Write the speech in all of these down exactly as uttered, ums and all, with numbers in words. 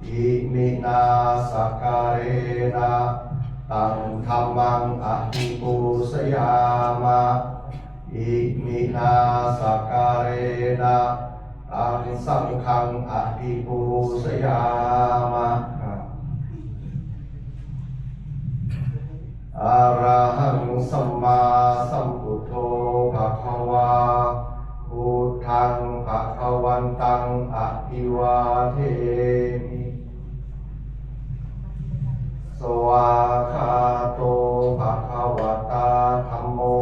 Iminā sakkārena taṃ dhammaṃ abhipūjayāma. Iminā sakkārena taṃ saṅghaṃ abhipūjayāma. Arahaṃ sammāsambuddho bhagavā, buddhaṃ bhagavantaṃ abhivādemi. Svākkhāto bhagavatā dhammo,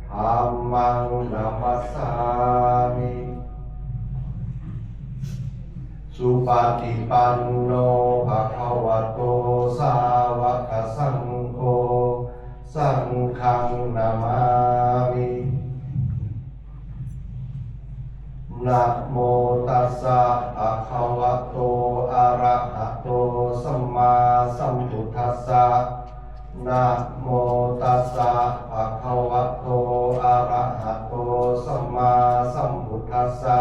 dhammaṃ namassāmi. Supaṭipanno bhagavato sāvakasaṅgho, saṅghaṃ namāmi. Namo tassa bhagavato arahato sammāsambuddhassa. Namo tassa bhagavato arahato sammāsambuddhassa.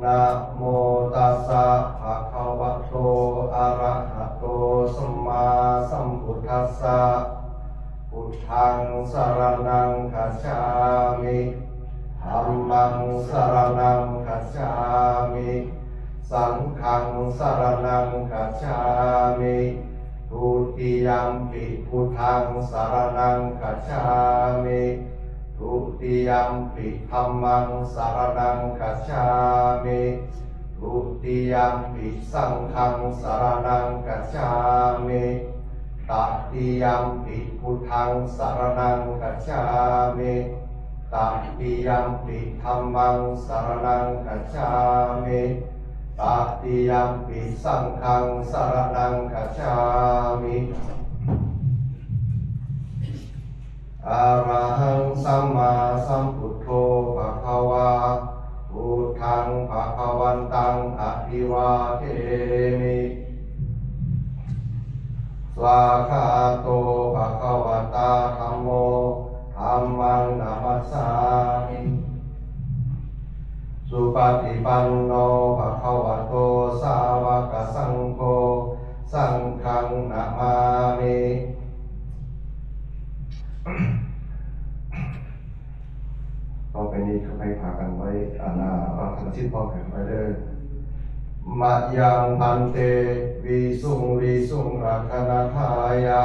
Namo tassa bhagavato arahato sammāsambuddhassa. Buddhaṃ saraṇaṃ gacchāmi. Dhammaṃ saraṇaṃ gacchāmi. Saṅghaṃ saraṇaṃ gacchāmi. Dutiyampi buddhaṃ saraṇaṃ gacchāmi. Dutiyampi dhammaṃ saraṇaṃ gacchāmi. Dutiyampi saṅghaṃ saraṇaṃ gacchāmi. Tatiyampi buddhaṃ saraṇaṃ gacchāmi. Tatiyampi dhammaṃ saraṇaṃ gacchāmi. Tatiyampi saṅghaṃ saraṇaṃ gacchāmi. Arahaṃ sammāsambuddho bhagavā, buddhaṃ bhagavantaṃ abhivādemi. Svākkhāto bhagavatā dhammo, dhammaṃ namassāmi. Supaṭipanno bhagavato sāvakasaṅgho, saṅghaṃ namāmi. ຕໍ່ໄປນີ້ ຂ້າພະເຈົ້າພາກັນໄວ້ອາລາພະນະຈິດພ້ອມກັນໄວ້ເດີ້. Mayaṃ bhante visuṃ visuṃ rakkhaṇatthāya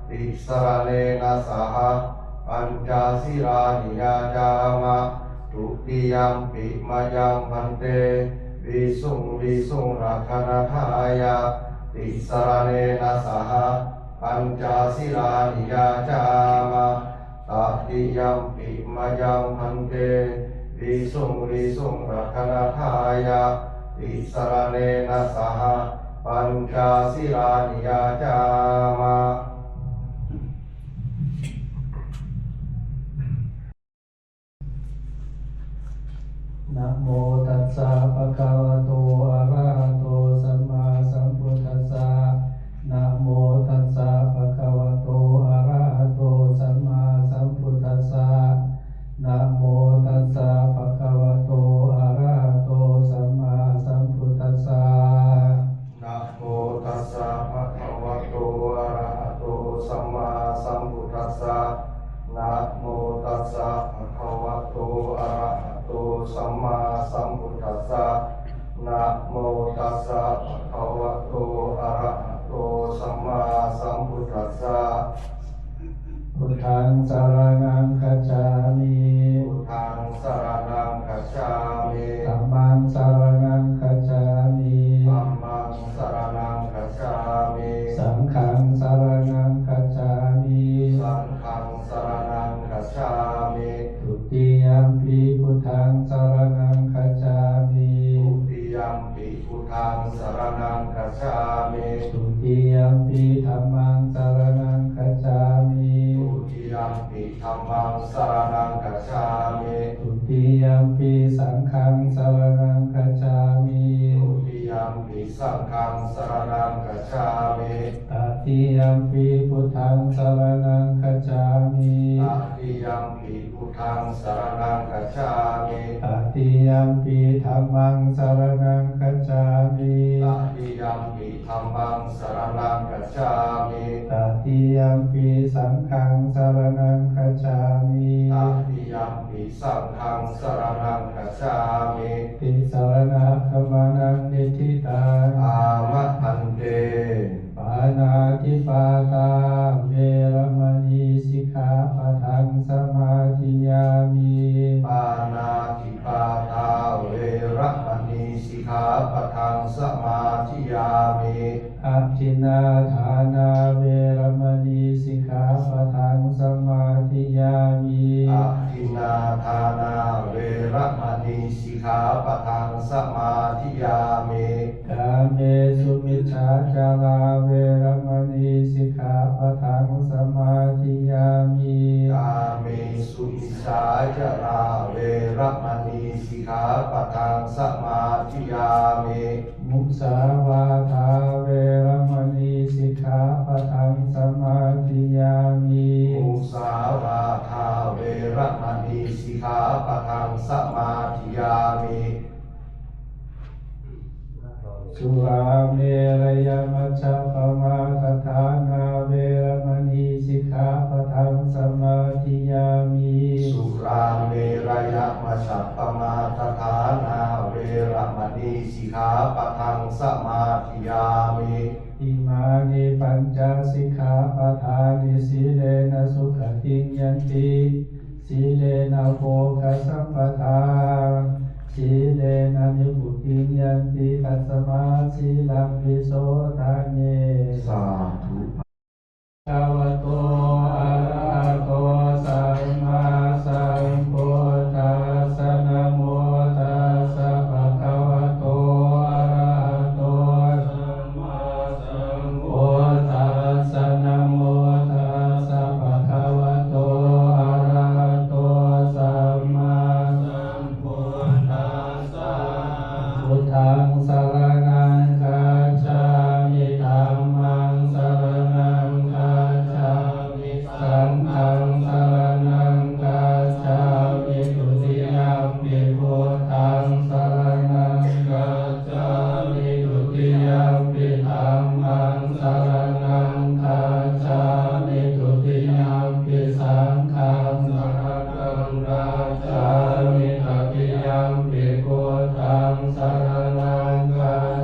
tisaraṇena saha pañca sīlāni yācāma. Dutiyampi mayaṃ bhante visuṃ visuṃ rakkhaṇatthāya tisaraṇena saha pañca sīlāni yācāma. Tatiyampi mayaṃ bhante visuṃ visuṃ rakkhaṇatthāya tisaraṇena saha pañca sīlāni yācāma. Namo tassa bhagavato arahato sammāsambuddhassa. Namo tassa bhagavato arahato sammāsambuddhassa. Namo tassa bhagavato arahato sammāsambuddhassa. Namo tassa bhagavato arahato sammāsambuddhassa. Namo tassa bhagavato arahato sammāsambuddhassa. Namo tassa bhagavato arahato sammāsambuddhassa. Buddhaṃ saraṇaṃ gacchāmi. Buddhaṃ saraṇaṃ gacchāmi. Dhammaṃ saraṇaṃ gacchāmi. Dhammaṃ saraṇaṃ gacchāmi. Saṅghaṃ saraṇaṃ gacchāmi. Saṅghaṃ saraṇaṃ gacchāmi. Dutiyampi buddhaṃ saraṇaṃ gacchāmi. Dutiyampi buddhaṃ saraṇaṃ gacchāmi. Dutiyampi dhammaṃ saraṇaṃ gacchāmi. Dutiyampi dhammaṃ saraṇaṃ gacchāmi. Dutiyampi saṅghaṃ saraṇaṃ gacchāmi. Dutiyampi saṅghaṃ saraṇaṃ gacchāmi. Tatiyampi buddhaṃ saraṇaṃ gacchāmi. Tatiyampi buddhaṃ saraṇaṃ gacchāmi. Tatiyampi dhammaṃ saraṇaṃ gacchāmi. Dhammaṃ saraṇaṃ gacchāmi. Tatiyampi saṅghaṃ saraṇaṃ gacchāmi. Tatiyampi saṅghaṃ saraṇaṃ gacchāmi. Tisaraṇagamanaṃ niṭṭhitaṃ. Āma bhante. Pāṇātipātā veramaṇī sikkhāpadaṃ samādiyāmi. Pāṇātipātā veramaṇī sikkhāpadaṃ samādiyāmi. Adinnādānā veramaṇī sikkhāpadaṃ samādiyāmi. Adinnādānā veramaṇī sikkhāpadaṃ samādiyāmi. Kāmesu micchācārā veramaṇī sikkhāpadaṃ samādiyāmi. Kāmesu micchācārā veramaṇī sikkhāpadaṃ samādiyāmi. Musāvādā veramaṇī sikkhāpadaṃ samādiyāmi. Musāvādā veramaṇī sikkhāpadaṃ samādiyāmi. Surāmerayamajjapamādaṭṭhānā veramaṇī sikkhāpadaṃ samādiyāmi. Surāmerayamajjapamādaṭṭhānā veramaṇī sikkhāpadaṃ samādiyāmi. Imāni pañca sikkhāpadāni. Sīlena sugatiṃ yanti, sīlena bhogasampadā, sīlena nibbutiṃ yanti, tasmā sīlaṃ visodhaye. Sādhu. Bhagavato arahato sammāsambuddhassa. Namo tassa bhagavato arahato sammāsambuddhassa. Namo tassa bhagavato arahato sammāsambuddhassa. Buddhaṃ saraṇaṃ gacchāmi. Dhammaṃ saraṇaṃ gacchāmi. Saṅghaṃ saraṇaṃ gacchāmi. Dutiyampi buddhaṃ saraṇaṃ gacchāmi. Dutiyampi dhammaṃ saraṇaṃ gacchāmi. Dutiyampi saṅghaṃ saraṇaṃ gacchāmi. Tatiyampi buddhaṃ saraṇaṃ gacchāmi.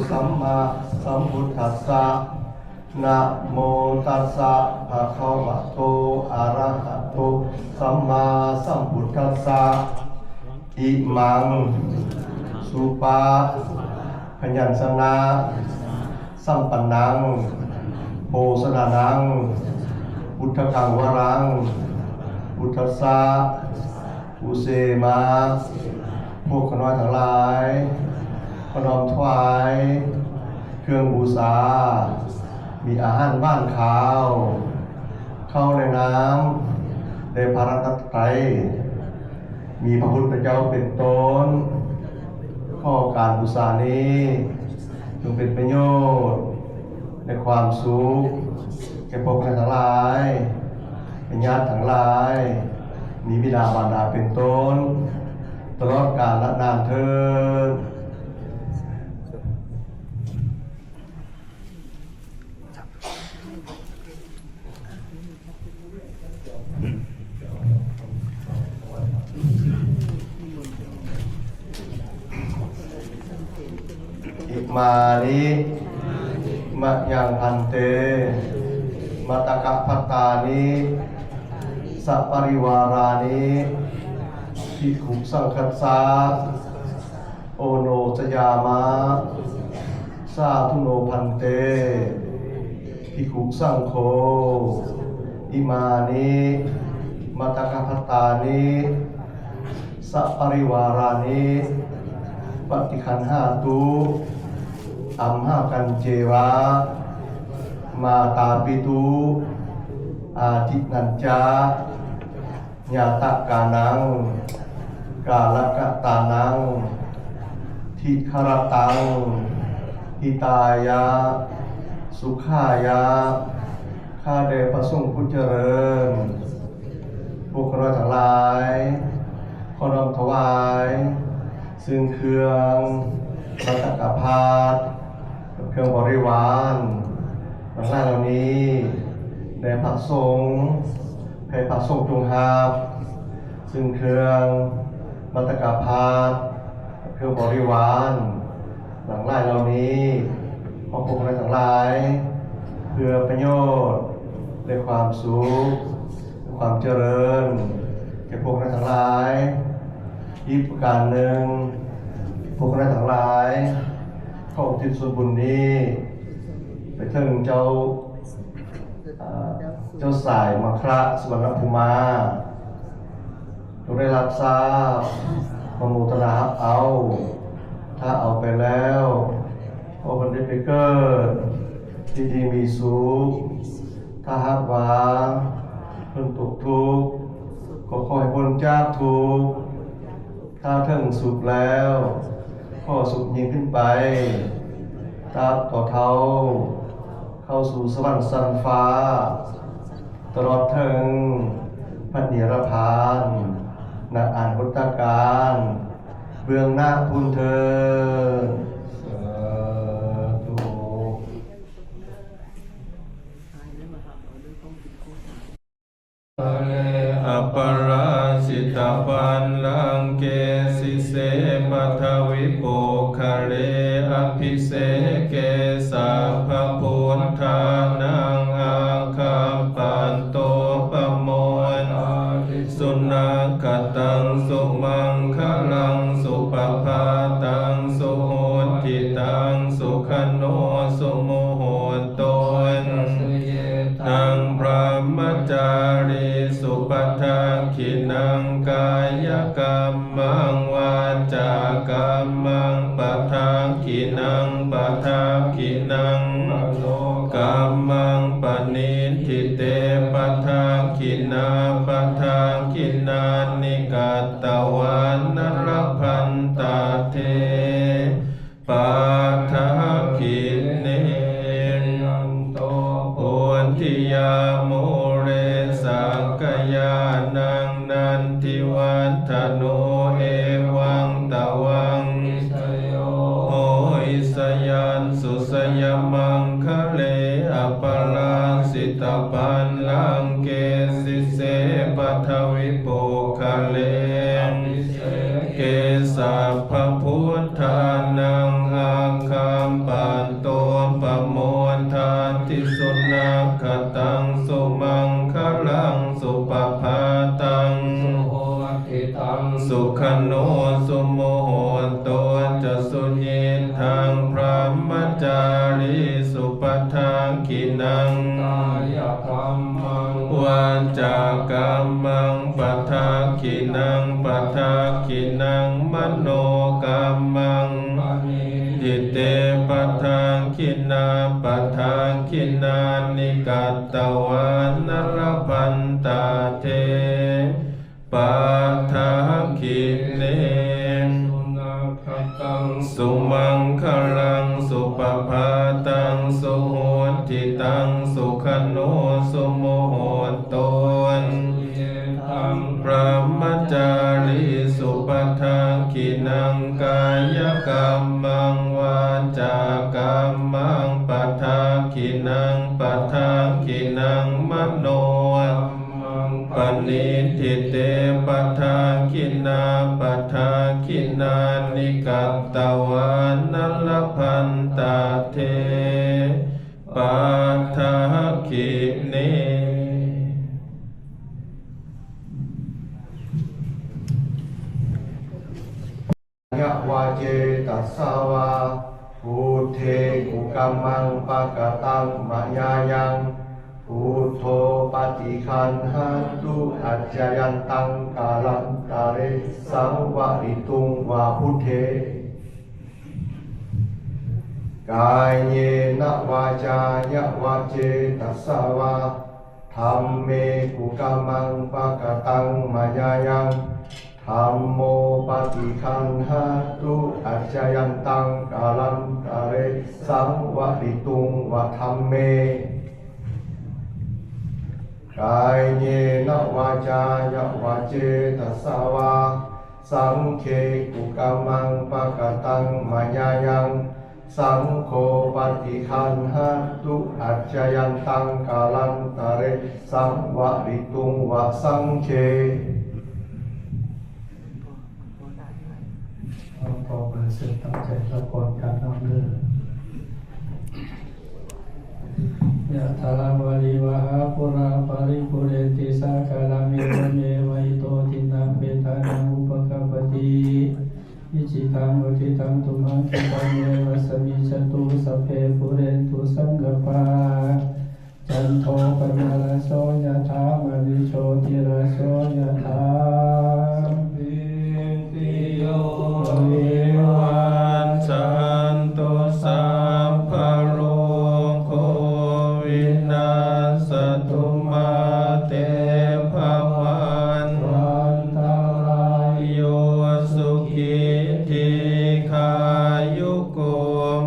sammāsambuddhassa. Namo tassa bhagavato arahato sammāsambuddhassa. Imaṃ supabyañjanasampannaṃ bhojanānaṃ udakaṃ varaṃ buddhassa pūjema. พวกข้าน้อยทั้งหลาย ขอน้อมถวายเครื่องบูชา มีอาหารหวานคาว ข้าวและน้ำ แด่พระรัตนตรัย มีพระพุทธเจ้าเป็นต้น ขอการบูชานี้จงเป็นประโยชน์ และความสุข แก่พวกท่านทั้งหลาย แก่ญาติทั้งหลาย มีบิดามารดาเป็นต้น ตลอดกาลนานเทอญ Imāni mayaṃ bhante matakabhattāni saparivārāni bhikkhusaṅghassa oṇojayāma. Sādhu no bhante bhikkhusaṅgho imāni matakabhattāni saparivārāni paṭiggaṇhātu amhākañceva mātāpitu ādīnañca ñātakānaṃ kālakatānaṃ dīgharattaṃ hitāya sukhāya. ข้าแต่พระสงฆ์ผู้เจริญ พวกข้าน้อยทั้งหลาย ขอน้อมถวาย ซึ่งเครื่องมัตตกภัตตร์ กับเครื่องบริวาร ทั้งหลายเหล่านี้ แด่พระสงฆ์ ให้พระสงฆ์จงรับ ซึ่งเครื่องมัตตกภัตตร์ กับเครื่องบริวาร ทั้งหลายเหล่านี้ ของพวกข้าน้อยทั้งหลาย เพื่อประโยชน์ และความสุข และความเจริญ แก่พวกข้าน้อยทั้งหลาย อีกประการหนึ่ง พวกข้าน้อยทั้งหลาย ขออุทิศส่วนบุญนี้ ไปถึงเจ้า อ่า เจ้าสายมังคละสุวรรณภูมา จงได้รับทราบ อนุโมทนารับเอา ถ้าเอาไปแล้ว ขอเพิ่นได้ไปเกิด ที่ดีมีสุข ถ้าหากว่า เพิ่นตกทุกข์ ก็ขอให้พ้นจากทุกข์ ถ้าถึงสุขแล้ว ขอสุขยิ่งขึ้นไป ตราบต่อเท่า เข้าสู่สวรรค์ชั้นฟ้า ตลอดถึงพระนิพพาน ณ อนาคตกาล เบื้องหน้าพุ้นเทอญ สาธุ aparājitapallaṅke sīse paṭhavipokkhare abhiseke sabbabuddhānaṃ aggappatto pamodati. Sunakkhattaṃ sumaṅgalaṃ supabhātaṃ suhuṭṭhitaṃ sukhaṇo sumuhutto ca suyiṭṭhaṃ brahmacārisu padakkhiṇaṃ kāyakammaṃ vācākammaṃ padakkhiṇaṃ padakkhiṇaṃ manokammaṃ paṇidhī te padakkhiṇā padakkhiṇāni katvāna labhantatthe padakkhiṇe. Jayanto bodhiyā mūle sakyānaṃ nandivaḍḍhano evaṃ tvaṃ vijayo hohi jayassu jayamaṅgale aparājitapallaṅke sīse paṭhavipokkhare abhiseke sabbabuddhānaṃ agga patto pamodati. Sunakkhattaṃ sumaṅgalaṃ supabhātaṃ suhuṭṭhitaṃ sukhaṇo sumuhutto ca suyiṭṭhaṃ brahmacārisu padakkhiṇaṃ kāyakammaṃ vācākammaṃ padakkhiṇaṃ padakkhiṇaṃ manokammaṃ paṇidhī te padakkhiṇā padakkhiṇāni katvāna labhantatthe padakkhiṇe. Sunakkhattaṃ sumaṅgalaṃ supabhātaṃ suhuṭṭhitaṃ sukhaṇo sumuhutto brahmacārisu padakkhiṇaṃ kāyakammaṃ vācākammaṃ padakkhiṇaṃ padakkhiṇaṃ manokammaṃ paṇidhī te padakkhiṇā padakkhiṇāni katvāna labhantatthe padakkhiṇe. Kāyāvācetasā vā buddhe kukammaṃ pakataṃ mayā yaṃ buddho paṭiggaṇhatu accayantaṃ kālantare saṃvarituṃ va buddhe. Kāyena vācāya va cetasā vā dhamme kukammaṃ pakataṃ mayā yaṃ dhammo paṭiggaṇhatu accayantaṃ kālantare saṃvarituṃ va dhamme. Kāyena vācāya va cetasā vā saṅghe kukammaṃ pakataṃ mayā yaṃ saṅgho paṭiggaṇhatu accayantaṃ kālantare saṃvarituṃ va saṅghe. ขอความสุขตั้งใจรับพรกันน้อมเด้อ Yathā vārivahā pūrā paripūrenti sāgaraṃ evameva ito dinnaṃ petānaṃ upakappati. Icchitaṃ patthitaṃ tumhaṃ khippameva samijjhatu sabbe pūrentu saṅkappā. Cando paṇṇaraso yathā maṇi jotiraso yathā. Sabbītiyo vivajjantu sabbarogo vinassatu mā te bhavatvantarāyo sukhī dīghāyu ko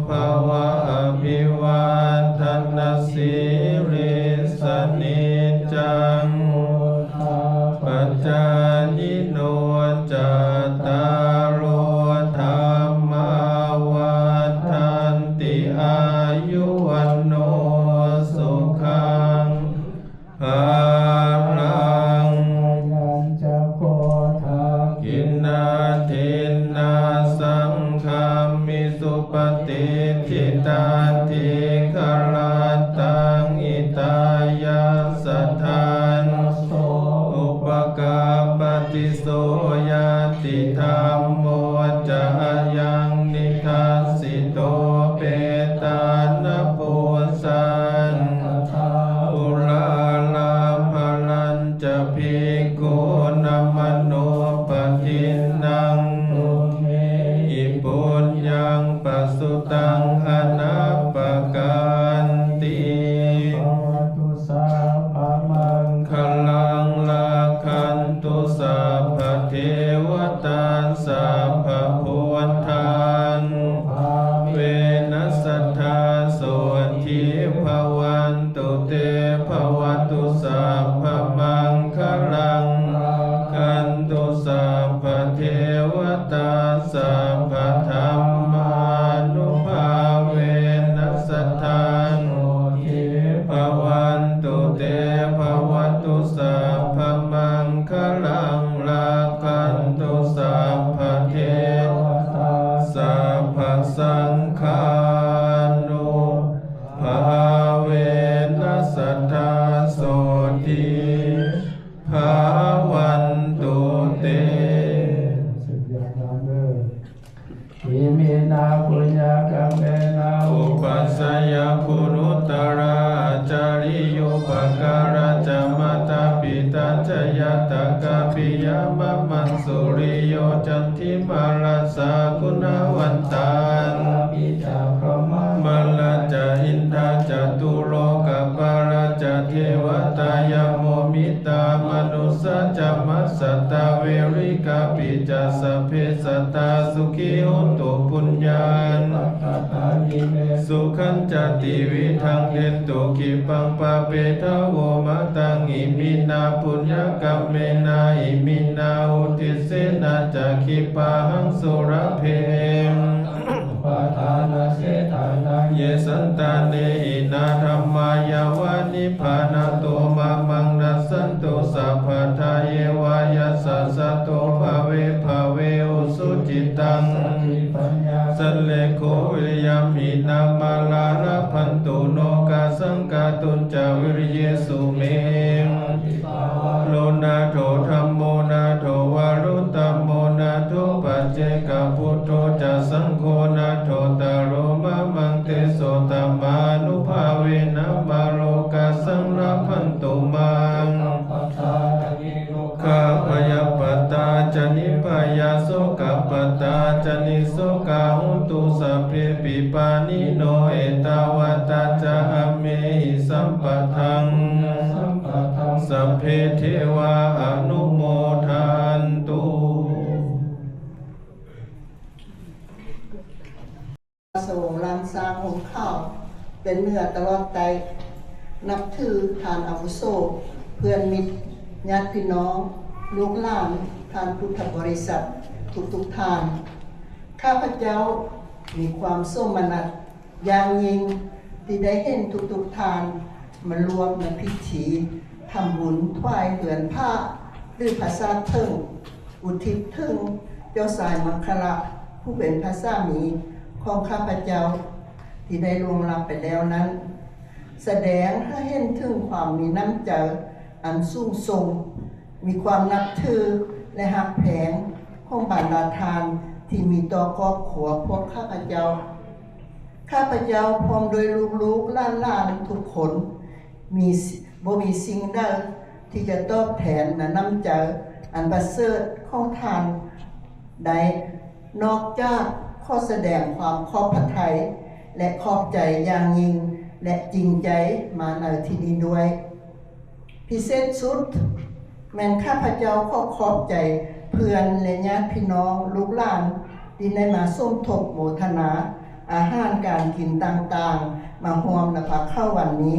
bhava. Abhivādanasīlissa niccaṃ vuḍḍhāpacāyino cattāro dhammā vaḍḍhanti āyu vaṇṇo sukhaṃ balaṃ. Ayañca kho dakkhiṇā dinnā saṅghamhi supatiṭṭhitā dīgharattaṃ hitāyassa ṭhānaso upakappati. So ñātidhammo ca ayaṃ nidassito petāna pūjā ca katā uḷārā balañca bhikkhūnamanuppadinnaṃ tumhehi puññaṃ pasutaṃ anappakanti. Kāpiya mamaṃ suriyo candimā rājā guṇavantā, mārā ca indā ca catulokapālā ca devatā yamo mittā manussā ca majjhattā verikāpi ca sabbe sattā sukhī hontu puññā sukhañca tividhaṃ dentu khippaṃ pāpetha vo mataṃ. Iminā puññakammena iminā uddisena ca khippāhaṃ sulabhe ye santāne hīnā dhammā yāva nibbānato mamaṃ nassantu sabbadā yeva yattha jāto bhave bhave ujucittaṃ sallekho viriyamhinā mārā labhantu nokāsaṃ kātuñca viriyesu me. Lo nātho dhammo nātho varuttamo nātho paccekabuddho ca saṅgho nāthottaro mamaṃ tesottamānubhāvena mārokāsaṃ labhantu mā. Dukkhabhayappattā ca nibbhayā sokappattā ca nissokā hontu sabbepi pāṇino. Ettāvatā ca amhehi sambhataṃ sabbe devā anumodantu. สวงล้านสร้างหงข้าว เป็นเนื้อตลอดไต นับถือท่านอาวุโส เพื่อนมิตร ญาติพี่น้อง ลูกหลาน ท่านพุทธบริษัท ทุกๆท่าน ข้าพเจ้ามีความโสมนัสอย่างยิ่งที่ได้เห็นทุกๆท่านมารวมในพิธีทำบุญถวายเฮือนพระ หรือพระสาเถิง อุทิศถึงเจ้าชายมังคละ ผู้เป็นพระสามีของข้าพเจ้าที่ได้ล่วงลับไปแล้วนั้น แสดงให้เห็นถึงความมีน้ำใจอันสูงส่ง มีความนับถือและฮักแพงของบรรดาท่านที่มีต่อครอบครัวพวกข้าพเจ้า ข้าพเจ้าพร้อมด้วยลูกๆหลานๆทุกคน มีสิ- บ่มีสิ่งใดที่จะตอบแทนน้ำใจอันประเสริฐของท่านได้ นอกจากขอแสดงความขอบพระทัยและขอบใจอย่างยิ่งและจริงใจมาในที่นี้ด้วย พิเศษสุด แม่นข้าพเจ้าขอขอบใจเพื่อนและญาติพี่น้องลูกหลานที่ได้มาสมทบโมทนาอาหารการกินต่างๆ มาร่วมในพระเข้าวันนี้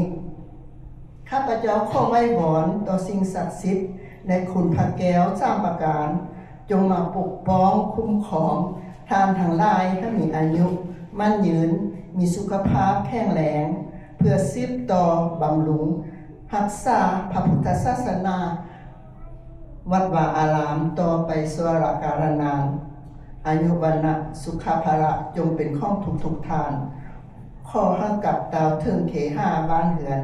ข้าพเจ้าขอไหว้วอนต่อสิ่งศักดิ์สิทธิ์และคุณพระแก้วสามประการ จงมาปกป้องคุ้มครองท่านทั้งหลายให้มีอายุมั่นยืน มีสุขภาพแข็งแรง เพื่อสืบต่อบำรุง รักษาพระพุทธศาสนา วัดวาอารามต่อไปชั่วกาลนาน อายุวัณณะสุขะพละจงเป็นของทุกๆท่าน ขอให้กลับตาวถึงเคหาบ้านเฮือน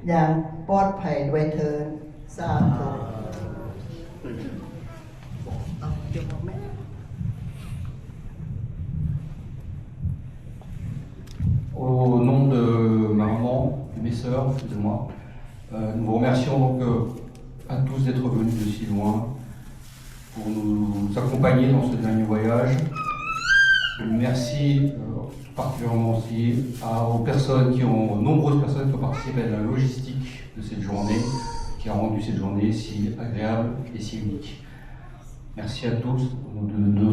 อย่างปลอดภัยด้วยเทอญ สาธุ Au nom de ma maman, de mes sœurs, excusez-moi, euh, nous vous remercions donc euh, à tous d'être venus de si loin pour nous accompagner dans ce dernier voyage. Merci euh, particulièrement aussi à- aux personnes qui ont, aux nombreuses personnes qui ont participé à la logistique de cette journée, qui a rendu cette journée si agréable et si unique. Merci à tous. Au nom de, de